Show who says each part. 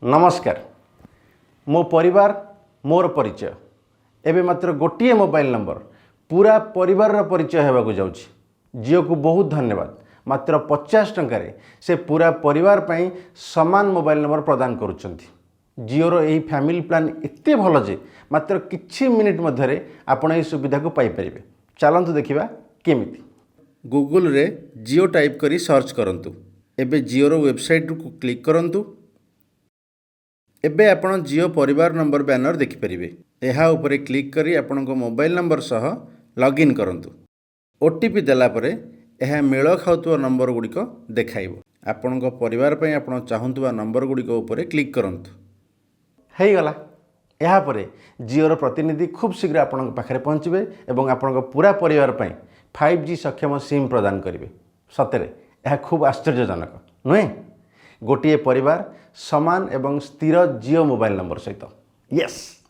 Speaker 1: ନମସ୍କାର। ମୋ ପରିବାର, ମୋର ପରିଚୟ। ଏବେ ମାତ୍ର ଗୋଟିଏ ମୋବାଇଲ ନମ୍ବର ପୁରା ପରିବାରର ପରିଚୟ ହେବାକୁ ଯାଉଛି। ଜିଓକୁ ବହୁତ ଧନ୍ୟବାଦ। ମାତ୍ର 50 ଟଙ୍କାରେ ସେ ପୁରା ପରିବାର ପାଇଁ ସମାନ ମୋବାଇଲ ନମ୍ବର ପ୍ରଦାନ କରୁଛନ୍ତି। ଜିଓର ଏହି ଫ୍ୟାମିଲି ପ୍ଲାନ୍ ଏତେ ଭଲ ଯେ ମାତ୍ର କିଛି ମିନିଟ୍ ମଧ୍ୟରେ ଆପଣ ଏହି ସୁବିଧାକୁ ପାଇପାରିବେ। ଚାଲନ୍ତୁ ଦେଖିବା କେମିତି। ଗୁଗୁଲରେ ଜିଓ ଟାଇପ୍ କରି ସର୍ଚ୍ଚ କରନ୍ତୁ। ଏବେ ଜିଓର ୱେବସାଇଟ୍କୁ କ୍ଲିକ୍ କରନ୍ତୁ। ଏବେ ଆପଣ ଜିଓ ପରିବାର ନମ୍ବର ବ୍ୟାନର ଦେଖିପାରିବେ। ଏହା ଉପରେ କ୍ଲିକ୍ କରି ଆପଣଙ୍କ ମୋବାଇଲ ନମ୍ବର ସହ ଲଗ୍ଇନ୍ କରନ୍ତୁ। ଓଟିପି ଦେଲା ପରେ ଏହା ମେଳ ଖାଉଥିବା ନମ୍ବର ଗୁଡ଼ିକ ଦେଖାଇବ। ଆପଣଙ୍କ ପରିବାର ପାଇଁ ଆପଣ ଚାହୁଁଥିବା ନମ୍ବର ଗୁଡ଼ିକ ଉପରେ କ୍ଲିକ୍ କରନ୍ତୁ। ହେଇଗଲା। ଏହାପରେ ଜିଓର ପ୍ରତିନିଧି ଖୁବ୍ ଶୀଘ୍ର ଆପଣଙ୍କ ପାଖରେ ପହଞ୍ଚିବେ ଏବଂ ଆପଣଙ୍କ ପୁରା ପରିବାର ପାଇଁ 5G ସକ୍ଷମ ସିମ୍ ପ୍ରଦାନ କରିବେ। ସତରେ ଏହା ଖୁବ୍ ଆଶ୍ଚର୍ଯ୍ୟଜନକ ନୁହେଁ? ଗୋଟିଏ ପରିବାର, ସମାନ ଏବଂ ସ୍ଥିର ଜିଓ ମୋବାଇଲ ନମ୍ବର ସହିତ। ୟେସ୍।